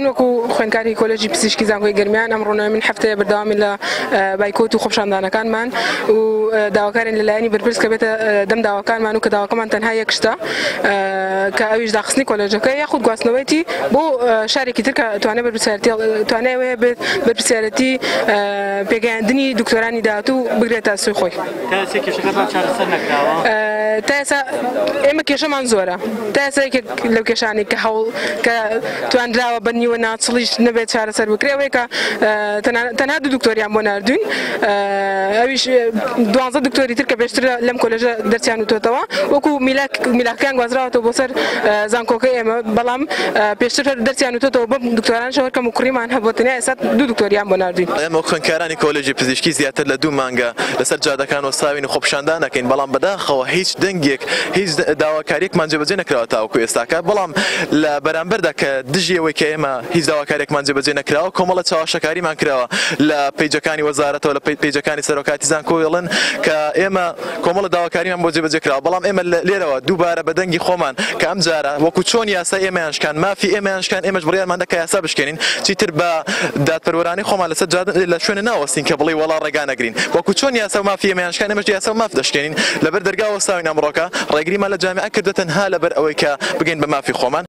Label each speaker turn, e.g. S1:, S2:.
S1: من وەکو خوێندکاری کۆلێژی پزیشکی زانکۆی گەرمیان ئەمڕۆ نۆیەمین هەفتەیە بەردەوامین لە بایکۆت و خۆپیشاندانەکانمان و داواکارین لە لایەنی بەرپرس کە بێتە دەم داواکانمان و کە داواکەمان تەنها یەک شتە کە ئەویش داخستنی کۆلێژەکە یاخود گواستنەوەیتی بۆ شارێکی تر کە توانای بەرپرسیارەتی توانای ئەوەیە بێت بەرپرسیارەتی پێگەیاندنی دکتۆرانی داهاتوو بگرێتە ئەستۆی خۆی.
S2: تا ئێستا کێشەکەتان چارەسەر نەکراوە؟
S1: تا ئێستا ئێمە کێشەمان زۆرە تا ئێستا یەکێک لەو کێشانەی کە هەوڵ کە توانراوە بە نیوە ناچڵیش نەبێت چارەسەر بکرێ ئەوەیە کە تەنها دوو دکتۆریان بۆ ناردوین ئەویش دوانزە دکتۆری تر کە پێشتر لەم کۆلێژە دەرسیان وتۆتەوە وەکو میلاک میلاکەکان گوازراوەتەوە بۆ سەر زانکۆکەی ئێمە بەڵام پێشتر هەر دەرسیان وتۆتەوە بەم دکتۆرانەشەوە هەر کەم و کوڕیمان هەبووە تەنیا ئێستا دوو دکتۆریان بۆ ناردوین.
S3: ئێمە وەک خوێندکارانی کۆلێژی پزیشکی زیاتر لە دوو مانگە لەسەر جادەکان وەستاوین و خۆپیشاندان ئەکەین، بەڵام بەداخەوە هیچ دەنگێک، هیچ داواکارییەکمان جێبەجێ نەکراوە تاوەکو ئێستاکە، بەڵام لە بەرامبەردا کە دژی ئەوەی کە ئێمە هیچ داواکارییەکمان جێبەجێ نەکراوە، کۆمەڵە چەواشەکاریمان کراوە لە پەیجەکانی وەزارەتەوە، لە پەیجەکانی سەرۆکایەتی زانکۆ دەڵێن کە ئێمە کۆمەڵە داواکاریمان بۆ جێبەجێ کراوە، بەڵام ئێمە لێرەوە دووبارە بە دەنگی خۆمان کە ئەمجارە وەکو چۆن یاسای ئێمەیان شکاند، مافی ئێمەیان شکاند، ئێمەش بڕیارمان دا کە یاسا بشکێنین. چیتر بە دادپەروەرانەی خۆمان لەسەر جادە لە شوێنە ناوەستین کە بڵێی وەڵا ڕێگا نەگرین. وەکو چۆن یاسا و مافی ئێمەیان شکان ئێمەش یاسا و ماف دەشکێنین. لەبەر دەرگا وەستاوین ئەمڕۆکە ڕێگریمان لە جامیعە کردوە تەنها لەبەر ئەوەی کە بگەین بە مافی خۆمان.